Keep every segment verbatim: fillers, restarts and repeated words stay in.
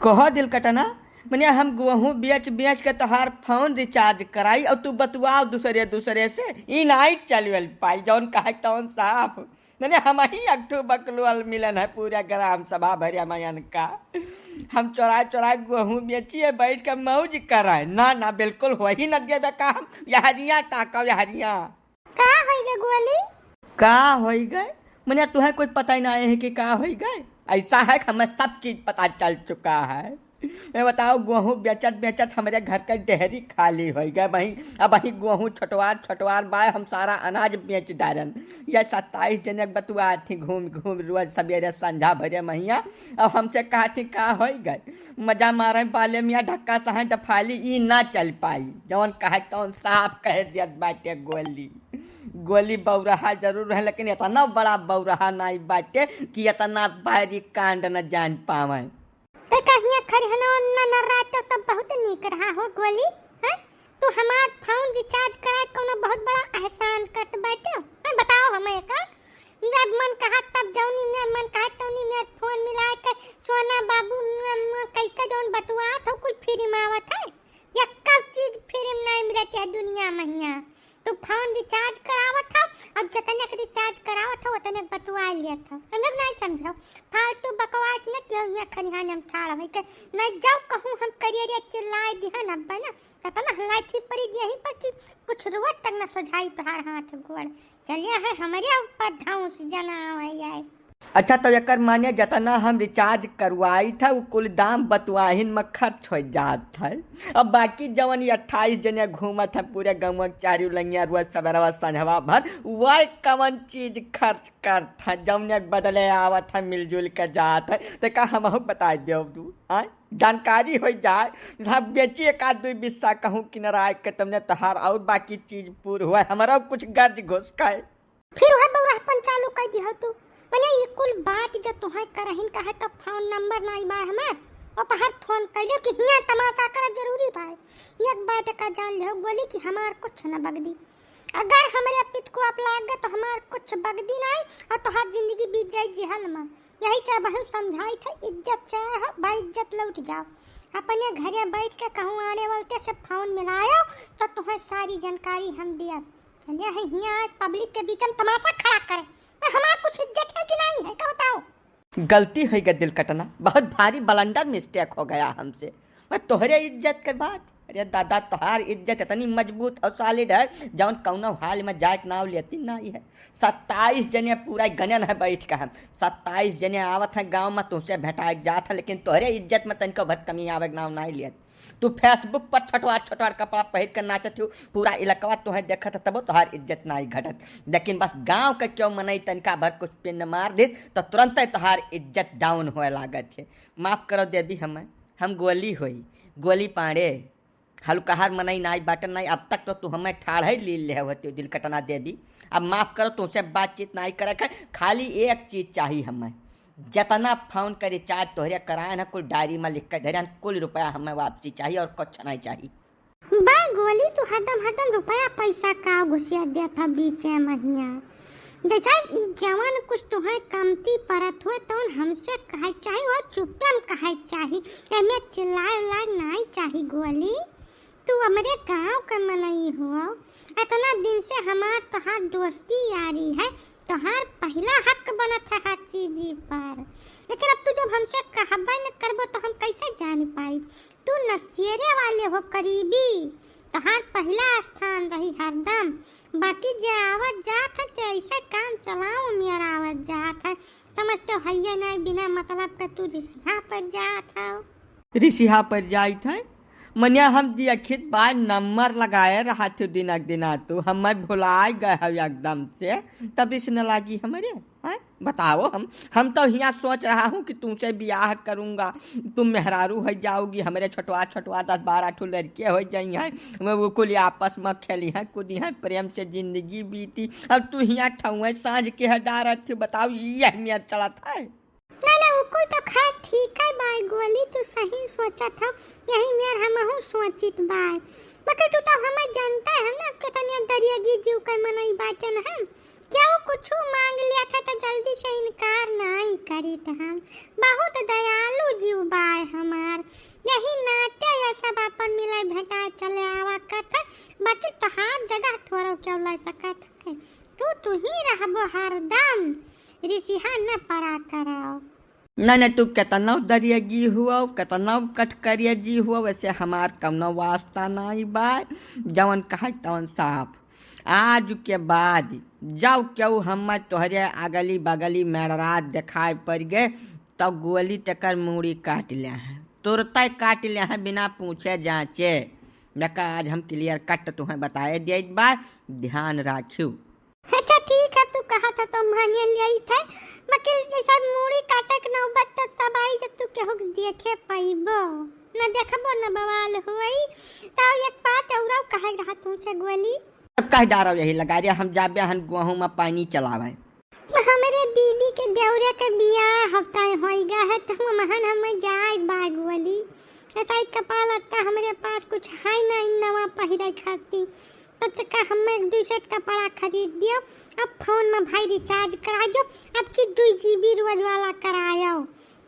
कहो दिल कटना, मने हम गोहूँ बेच बेच के तोहार फोन रिचार्ज कराई और तू बतुआओ दूसरे दूसरे से, ई नाई चलवेल पाई, जौन कहे तौन साफ। मने हम ही एक ठो बकलोल मिलन है पूरा ग्राम सभा भरिया मयन का। हम चोराए चोराए गोहूँ बेचिए बैठ के मौज कराए। ना ना, बिल्कुल हो ही न देबे का हम। यहरिया ताकव यहरिया। का होई गे गोली? का होई गे? मने तुहे कुछ पता ही ना है कि का होई गे। ऐसा है कि हमें सब चीज पता चल चुका है। मैं बताओ, गोहूँ बेचत बेचत हमरे घर के डेहरी खाली होई गे। वहीं अब वहीं गोहूँ छोटवार छोटवार बाय, हम सारा अनाज बेच डारन। ये सत्ताईस जने बतुआ थी घूम घूम रोज सवेरे संझा भरे महिया। अब हमसे कहा थी का होई गे, मजा मारे बाले मियाँ ढक्का सहे डफाली, ई ना चल पाई। जौन कहे तौन साफ कह दियत बाटे गोली। गोली बौरहा जरूर है, लेकिन इतना बड़ा बौरहा नाई बाटे कि इतना बारीक कांड न जान पावे। ते कहिया खरिहना न, न रहते तो बहुत नीक रहा हो गोली, हैं? तू हमार फोन रिचार्ज कराए कौनो बहुत बड़ा एहसान करत बाटे, हैं? बताओ हमें का? जब मन कहा तब जौनी में मन कहा तौनी में फोन मिलाए के सोना बाबू म, म, कई का जौन बतुआत हो कुल फ्री में आवत है। यक्का चीज फ्री में नहीं मिलत है दुनिया महिया। तू फोन रिचार्ज करावत हो और जतने के रिचार्ज करावत हो उतने के बतुआ लेत हो। समझो कि नहीं समझो? फालतू बकवास न कियो, यहाँ खरिहान हम ठाड़ होई के नहीं जाओ कहूँ हम करिए रे चिल्लाए दिहन अब्बा ना, तब ना लाठी पड़ी यहीं पर कि कुछ रोज तक न सुझाई तुहार हाथ गोड़। चलिया है हमरे ऊपर धौंस जनावे आए। अच्छा, तो एकर माने जतना हम रिचार्ज करवाई था, उ कुल दाम बतुआहिन में खर्च हो जात है। अब बाकी जवन ये अट्ठाईस जने घूमत है पूरे गौवा के चारू लंगिया, रोज सबेरवा संझवा भर, वह कवन चीज खर्च करत है, जौने के बदले आवत है, मिलजुल के जात है। तो का हमहू बताई देव तू, आय? जानकारी हो जाए, सब बेची एक आध दुई बिस्सा कहूँ किनराए के, तमने तोहार और बाकी चीज पूर हुआ, हमारा कुछ गर्ज घुस का है। फिर वह बौराहपन चालू कर दिहो तू। मने ई कुल बात जो तुहे करहिन कहे तो फोन नंबर नाई बा हमार। ओ पहर फोन कैलो कि हियाँ तमाशा करब जरूरी बा। एक बात का जान लिहो गोली कि हमार कुछ न बगदी। अगर हमरे पित को आप लाग गए तो हमार कुछ बगदी नाई और तोहार जिंदगी बीत जाई जेहल में। यही से अबहू समझाई थे, इज्जत से रह, भाई इज्जत लौट जाओ। अपने घरे बैठ के कहूँ आने वालते से फोन मिलायो तो तुम्हें सारी जानकारी हम दिया। चलिए है हियाँ आज पब्लिक के बीच में तमाशा खड़ा करे। तो हमार कुछ इज्जत है कि नहीं है, का बताओ? गलती हो गई दिल कटना, बहुत भारी बलंडर मिस्टेक हो गया हमसे। मैं तोहरे इज्जत के बात, अरे दादा, तोहार इज्जत इतनी मजबूत और सॉलिड है, जौन कौनो हाल में जाए के नाव लेती नहीं है। सत्ताईस जने पूरा गनन है बैठ के हम, सत्ताईस जने आवत हैं गाँव में, तुमसे भेंटाए के जात हैं, लेकिन तोहरे इज्जत में तनिको भर कमी आवे के नाव नहीं लेत। तू Facebook पर छोटवार छोटवार कपड़ा पहिर के नाचत हो, पूरा इलाकवा तुहे देखत है, तबो तोहार इज्जत नाई घटत। लेकिन बस गाँव के क्यों मनई तनिका भर कुछ पिन मार दिस, तो तुरंत तोहार इज्जत डाउन होए लागत है। माफ करो देवी हमें, हम गोली होई, गोली पांड़े। हलुकहार मनई नाई बाटन नाई, अब तक तो तू हमें ठाढ़े ली ले होती दिल कटना देवी। अब माफ करो, तुमसे बातचीत नाई करे के, खाली एक चीज चाही हमें, जतना फोन के रिचार्ज तोहरे कराए ना, कुल डायरी में लिख के धरे, कुल रुपया हमें वापसी चाही और कुछ नहीं चाही। बा गोली, तू हरदम, हरदम रुपया पैसा का घुसिया देत ह बीचे महिया। जैसा जवन कुछ तुहे कमती परत हुए, तवन हमसे कहे चाही और चुप्पे में कहे चाही। एमे चिल्लाए उल्लाए नाई चाही गोली। तू हमरे गाँव के मनई हो, इतना दिन से हमार तोहार दोस्ती यारी है, तोहार पहिला हक बनत है हर चीजी पर। लेकिन अब तू जब हमसे कहबे न करबो तो हम कैसे जान पाई? तू नचेरे वाले हो करीबी, तोहार पहिला स्थान रही हरदम। बाकी जे आवत जात है ते ऐसे काम चलाओ मेरा आवत जात है, समझते हो हइये नहीं, बिना मतलब के तू रिसिहा पर जात हो। रिसिहा पर जाइत है, मनिया हम दियखित बाय नंबर लगाए रहा थे दिनक दिना, तू हमें भुलाए गए हो एकदम से, तब रिस न लागी हमरे। हैं? बताओ, हम, हम तो हियाँ सोच रहा हूँ कि तुमसे ब्याह करूँगा, तुम मेहरारू हो जाओगी, हमरे छोटवा छोटवा दस बारह ठो लड़के हो जाई हैं, वो कुल आपस में खेली हैं, कूदी हैं, प्रेम से जिंदगी बीती। अब तू हियाँ ठौए साँझ के है डारत थी, बताओ, यह मेर चलत है? ना, ना, वो कुल तो खैर ठीक है बाय गोली, तू सही सोचत हो, यही मेर हमहू सोचित बाय। मगर तू तो हमें जानता है ना, कितने दरियागी जीव के मनई बाटन हम। केहू कुछ मांग लिया था तो जल्दी से इनकार नाई करीत हम। बहुत दयालु जीव बाय हमार। कत है। तू, तू ही रहबो हरदम, रिसिहा न पड़ा करो। न, न, तू केतनौ दरिया जी हुआ, केतनौ कटकरिया जी हुआ, वैसे हमार कौनो वास्ता नाई बा। जवन कहे तवन साफ। आज के बाद जाओ केहू हम्मे तोहरे अगली बगली मेड़रात देखाई पड़ गए, तो गोली तेकर मूड़ी काट ले हैं, तुरते काट ले हैं, बिना पूछे जांचे। देखा, आज हम clear cut तुहें बताए देत बा, ध्यान राखियो। अच्छा ठीक है, तू कहा था तो मानिए लिया ही थे, बाकी जैसा मूड़ी काटे के नौबत तब, तब आई जब तू केहू के देखे पाइबो, न देखबो न बवाल होई। तो एक बात और कहे रहा तुमसे गोली। अब कह डारो यही लगा रे, हम जाबे हन गोहूं में पानी चलावे। हमरे दीदी के देवरे के बियाह हफ्ता होई गा है, तो हम हन हम जाए बाग वाली। ऐसा ही कपाल अत्ता हमरे पास कुछ है ना इन नवा पहिरे खाती। तो तका हम एक दुई सेट कपड़ा खरीद दियो। अब फोन में भाई रिचार्ज करा दो, अब की दुई जीबी रोज वाला करायो।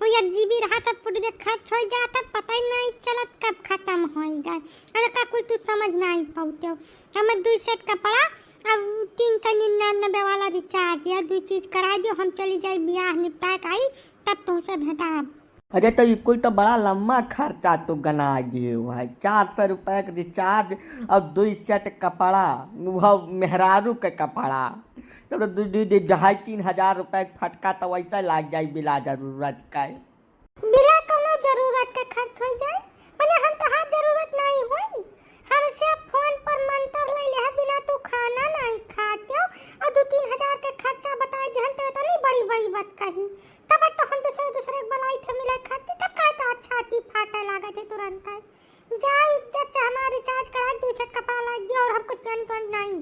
वो एक जीबी रहा तब पूरे खर्च हो जाता, पता ही नहीं चलत कब खत्म होई गए। अरे का कुल तू समझ नहीं पाउते हो। हमें दुई सेट कपड़ा, अब तीन सौ निन्यानबे वाला रिचार्ज या दुई चीज करा दियो, हम चली जाई बियाह निपटा के आई, तब तुमसे भेंटाब। अरे तो ये कुल तो बड़ा लम्बा खर्चा तू गना दिए हो है, चार सौ रुपए के रिचार्ज और दुई सेट कपड़ा, वो मेहरारू के कपड़ा, तब तो दू, दू, दू, ढाई तीन हजार रुपए के फटका तो वैसे लाग जाई बिला जरूरत का। बिना कौनो जरूरत के खर्च हो जाए। मने हम तोहार जरूरत नहीं होई। हमसे फोन पर मंत्र ले ले बिना तू खाना नहीं खाते हो और दो तीन हजार के खर्चा बताए देहन तो इतनी बड़ी बड़ी बात कही। तब तो हम दूसरे दूसरे के बुलाई थे मिले खाती, तब कहता छाती फाटे लागत है तुरंत है। जाओ इज्जत से हमारा रिचार्ज करा, दूसरे कपड़ा ला दियो और हम कुछ जन तो नहीं।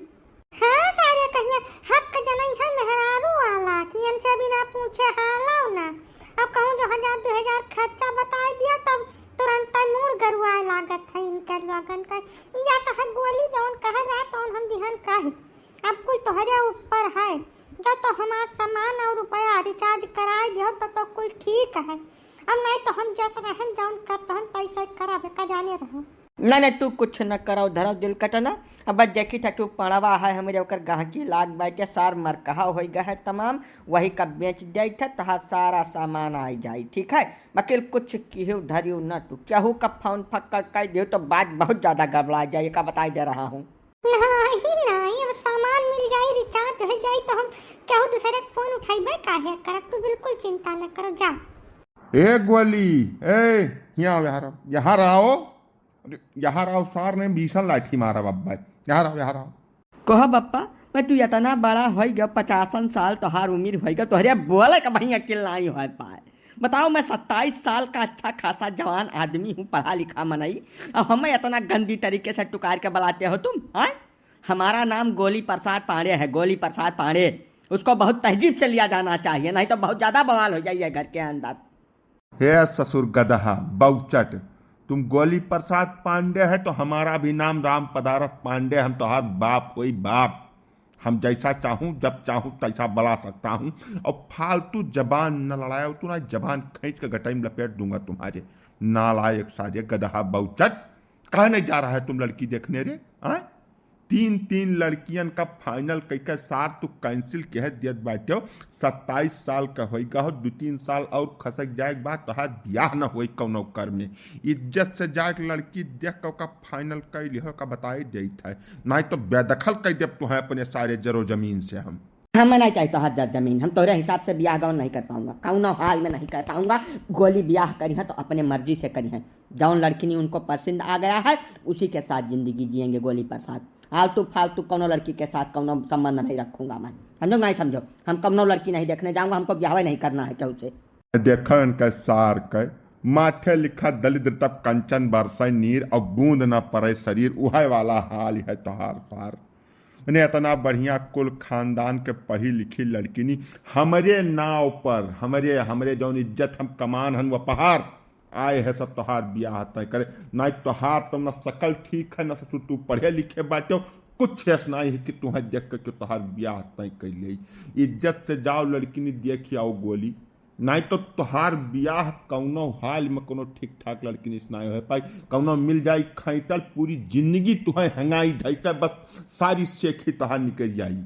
हाँ, सारे कहिए, हक जनई है मेहरारू वाला कि इनसे बिना पूछे हालाओ ना। अब कहूँ जो हजार दो हजार खर्चा बताए दिया, तब तुरंत मूड़ गरुआए लागत है इनके लोगन का। या तो है गोली जौन कहे रहा, तौन हम दिहन कहे। अब कुल तोहरे ऊपर है, जो तो हमार सामान और रुपया रिचार्ज कराए दियो, तो, तो कुल ठीक है। अब नहीं तो हम जस रहन जौन करत हन, तैसे करब, का जाने रहो। ना, ना, तू कुछ न करो, धरो दिल कटना। अब बस देखी था, तू पड़वा है, हमरे ओकर गहकी लाग बाटे, सार मरकहा होई गए है तमाम, वही का बेच देत है, तोहार सारा सामान आई जाई, ठीक है? बाकी कुछ किहू धरियो ना तू, केहू का फोन फक्का कर दियो तो बात बहुत ज्यादा गबड़ा जाए, का बताई दे रहा हूँ। नहीं, नहीं, अब सामान मिल जाई, रिचार्ज हो जाई तो हम केहू दूसरे के फोन उठाइबे काहे करब, तू बिल्कुल चिंता न करो, जा। ए गोली, ए, यहाँ आओ, यहाँ आओ, यहाँ आओ। अरे, यहाँ आओ, सार ने भीषण लाठी मारा बब्बा। यहाँ आओ, यहाँ आओ। कहो बप्पा, मैं तू इतना बड़ा होई गयो, पचासन साल तोहार उम्र होई गयो, तोहरे बोले का वहीं अकिल नहीं हो पाए। बताओ, मैं सत्ताईस साल का अच्छा खासा जवान आदमी हूँ, पढ़ा लिखा मनई, अब हमें इतना गंदी तरीके से टुकार के बुलाते हो तुम, हाँ? हमारा नाम गोली प्रसाद पांडे है, गोली प्रसाद पांडे। उसको बहुत तहजीब से लिया जाना चाहिए, नहीं तो बहुत ज्यादा बवाल हो जाइए घर के अंदर। हे ससुर गदहा, बौचट, तुम गोली प्रसाद पांडे है तो हमारा भी नाम राम पदारथ पांडे, हम तोहार बाप होई बाप। हम जैसा चाहूँ, जब चाहूँ, तैसा बुला सकता हूँ। और फालतू जबान न लड़ाओ, तू ना जबान खींच के गटाई में लपेट दूंगा तुम्हारे। नालायक सारे गदहा बौचट, कहाँ नहीं जा रहा है तुम लड़की देखने रे? हाँ? तीन, तीन लड़कियन का final कइके सार तू cancel कह दियत बाटे हो। सत्ताईस साल का होई गा हो, दू तीन साल और खसक जाए के बाद तोहार बियाह न होई कौनो कर में। इज्जत से जाके लड़की देख के ओका final कर लिहो का बताई देत है, नहीं तो बेदखल कर देब तुहें अपने सारे जरो जमीन से हम। हमें नहीं चाहिए तोहार जर जमीन, हम तोहरे हिसाब से बियाह गौन नहीं कर पाऊंगा, कौनो हाल में नहीं कर पाऊंगा। गोली बियाह करी है तो अपने मर्जी से करी है, जौन लड़किनी उनको पसंद आ गया है उसी के साथ जिंदगी जिएंगे गोली प्रसाद। आलतू फालतू कौनो लड़की के साथ कौनो संबंध नहीं रखूंगा मैं, समझो नहीं समझो? हम कौनो लड़की नहीं देखने जाऊंगा, हमको ब्याह नहीं करना है केहू से। देखो इनका सार के, माथे लिखा दलिद्र तप कंचन बरसै नीर, और बूंद न पड़े शरीर, उहे वाला हाल है तोहार सार। इन्हें इतना बढ़िया कुल खानदान के पढ़ी लिखी लड़किनी हमरे नाव पर, हमरे, हमरे जौन इज्जत हम कमान हन वो पहाड़ आए है सब तोहार बियाह तय करे, नहीं तोहार तो न शकल ठीक है, न ससुर तू पढ़े लिखे बाटे, कुछ ऐस नहीं है कि तुहें देख के तोहार बियाह तय कर ले। इज्जत से जाओ लड़किनी, देखी आओ गोली, नाहीं तो तोहार बियाह कौनो हाल में कौनो ठीक ठाक लड़किन से नाहीं होइ पाई। कौनो मिल जाई खैंटल, पूरी जिंदगी तुहैं हंगाई धई के, बस सारी सेखी तोहार निकल जाई।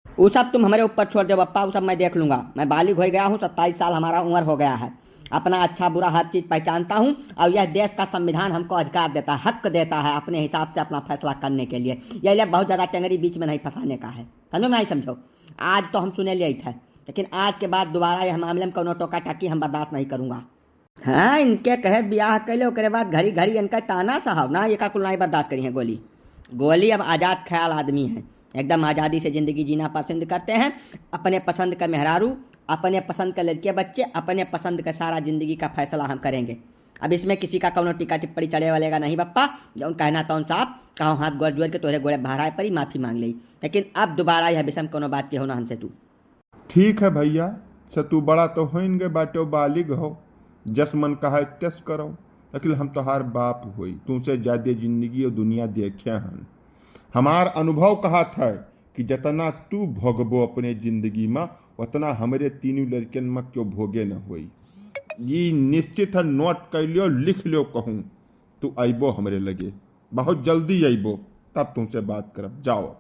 वो सब तुम हमारे ऊपर छोड़ दो बप्पा, वो सब मैं देख लूंगा। मैं बालिग हो गया हूँ, सत्ताईस साल हमारा उम्र हो गया है। अपना अच्छा बुरा हर चीज पहचानता हूँ और यह देश का संविधान हमको अधिकार देता है, हक देता है अपने हिसाब से अपना फैसला करने के लिए। यह लिए बहुत ज्यादा टंगरी बीच में नहीं फंसाने का है, समझो नहीं समझो? आज तो हम सुने लिए थे, लेकिन आज के बाद दोबारा यह मामले में कौनो टोका टाकी हम बर्दाश्त नहीं करूंगा। हाँ, इनके कहे ब्याह कैले, ओकरे बाद घड़ी घड़ी इनका ताना सहब ना, ये का कुल नाई बर्दाश्त करी है। गोली, गोली अब आजाद ख्याल आदमी है, एकदम आजादी से जिंदगी जीना पसंद करते हैं। अपने पसंद का मेहरारू, अपने पसंद का लड़के बच्चे, अपने पसंद का सारा जिंदगी का फैसला हम करेंगे। अब इसमें किसी का कौनो टीका टिप्पणी चढ़े वाले का नहीं बप्पा। जौन कहना तौन साफ कहो, हाथ गोड़ जोड़ के तोहरे गोड़े भराए परी, माफी मांग ले। लेकिन अब दोबारा यह विषम कौनो बात के हो ना हमसे तू। ठीक है भैया, से तू बड़ा तो होइन गए बाटे, बालिग हो, जस मन कहा तस करो, लेकिन हम तोहार बाप होई, तुमसे ज्यादा जिंदगी और दुनिया देखे हन। हमार अनुभव कहत है कि जतना तू भोगबो अपने जिंदगी में, उतना हमरे तीनों लड़कन में क्यों भोगे न होई। ई निश्चित है, नोट कर लियो, लिख लियो, कहूँ तू अइबो हमरे लगे, बहुत जल्दी अइबो, तब तुमसे बात करब। जाओ।